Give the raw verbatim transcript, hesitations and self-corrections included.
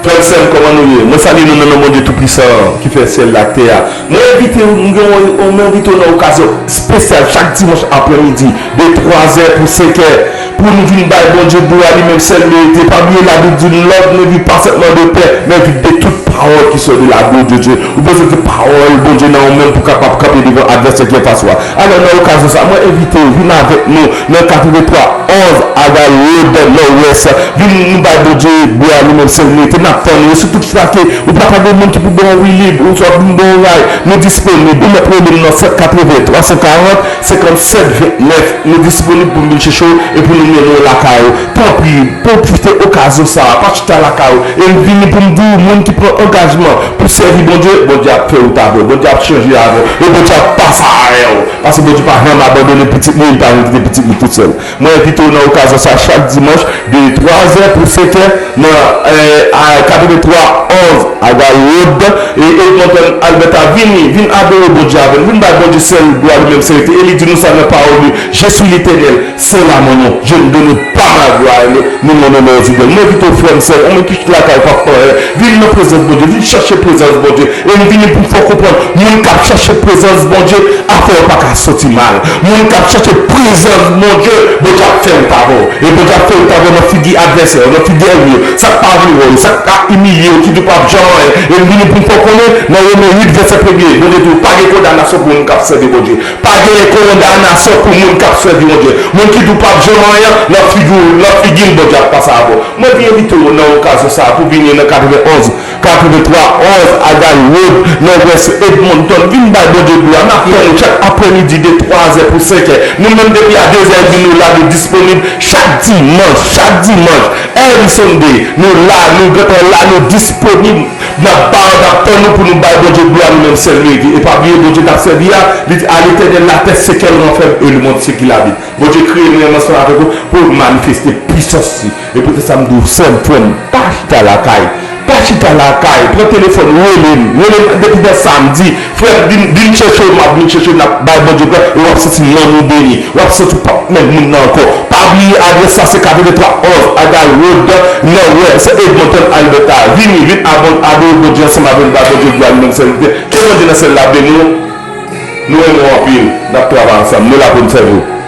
Frè m, sè m, kòman nou ye? Mwen salye nou nan non Bondye Toupisan an, ki fè syèl la ak tè a. Mwen envite w, m gen yon, mwen envite w nan okazyon espesyal chak dimanch aprèmidi, de twa zè pou senkè, pou nou vin bay Bondye glwa, li menm sèl merite. Pa bliye, Labib di nou, l'ordre ne vit pas seulement de pain, mais vit de toute parole qui sort de la bouche de Dieu. Ou bezwen gen pawòl Bondye nan ou menm pou w kapab kanpe devan advèsè ki anfas ou a. Alò, nan okazyon sa a, mwen envite w vin avèk nou nan katrevenntwa onz Aga Road, Nòdwès. Vin nou bay Bondye glwa, li menm sèl merite. N ap tann ou. Sitou chita ke ou pa ta gen moun ki pou ba w wi lib, ou swa pou ba w ray. Nou disponib. Ou mèt rele m nan sèt katreven, twa san karant, senkannsèt vennèf. Nou disponib pou n vin chèche w e pou nou mennen w lakay ou. Tanpri, pwofite okazyon sa a. Pa chita lakay ou. E m vini pou m di w, moun ki pran angajman pou sèvi Bondye, Bondye ap fè wout avè w. Bondye ap chanje avè w. E Bondye ap pase avè w. Paske Bondye pa janm abandone pitit li, li pa janm kite pitit li tousèl. Mwen envite w nan okazyon sa a chak dimanch de twa zè pou senkè nan, eh, a katrevenntwa onz Aga Road e Edmonton, Alberta. Vini, vin adore Bondye avè n. Vin bay Bondye sèl glwa, li menm sèl merite. E li di nou sa nan pawòl li, Je suis l'Éternel, c'est là mon nom, je ne donne pas ma gloire ni mon honneur aux idoles. Mwen envite w, frè m, sè m, ou menm ki chita lakay ou p ap fè anyen, vin nan prezans Bondye, vin chèche prezans Bondye. E m vini pou m fè w konprann, moun k ap chèche prezans Bondye, afè yo pa ka soti mal. Moun k ap chèche prezans Bondye, Bondye ap fè wout avè w. E Bondye ap fè wout avè w nan figi advèsè yo, nan figi ènmi yo. Sa k pa vle wè yo, sa k ka imilye yo, ki di w p ap janm anyen. E m vini pou m fè w konnen, nan Women uit, vèsè premye, Bondye di w pa gen kondanasyon pou moun k ap sèvi Bondye. Pa gen kondanasyon pou moun k ap sèvi Bondye. Moun ki di w p ap janm anyen, nan figi w, nan figi l Bondye ap pase avè w. Mwen vin envite w nan okazyon sa a pou vini nan katreven onz, katrevenntwa onz Aga Road, Nòdwès Edmonton. Vin bay Bondye glwa. N ap tann ou chak aprèmidi de twa zè pou senkè. Nou menm depi a de zè edmi nou la, nou disponib chak dimanch, chak dimanch, every Sunday. Nou la, nou gentan la, nou disponib. N ap ba, n ap tann nou pou nou bay Bondye glwa, li menm sèl merite. E pa bliye, Bondye n ap sèvi a, li di, à l'Éternel la terre ce qu'elle renferme et le monde ce qu'il habite. Bondye kreye nou menm ansanm avèk ou pou l manifeste pisans li. E poutèt sa m di w, sè m, frè m, pa chita lakay. Pa chita lakay. Pran telefòn, rele m. Rele m depi nan samdi. Frè m, vin, vin chèche w, m ap vin chèche w, n ap bay Bondye glwa, e w ap santi nanm ou beni. W ap santi w p ap menm moun nan ankò. Pa bliye adrès la, se katrevenntwa onz Aga Road, Nòdwès Edmonton, Alberta. Vini, vin abon-, adore Bondye ansanm avè n, bay Bondye glwa, li menm sèl merite. Ke Bondye nan syèl la beni w. Nou renmen w anpil. N ap travay ansanm. Nou la pou n sèvi w.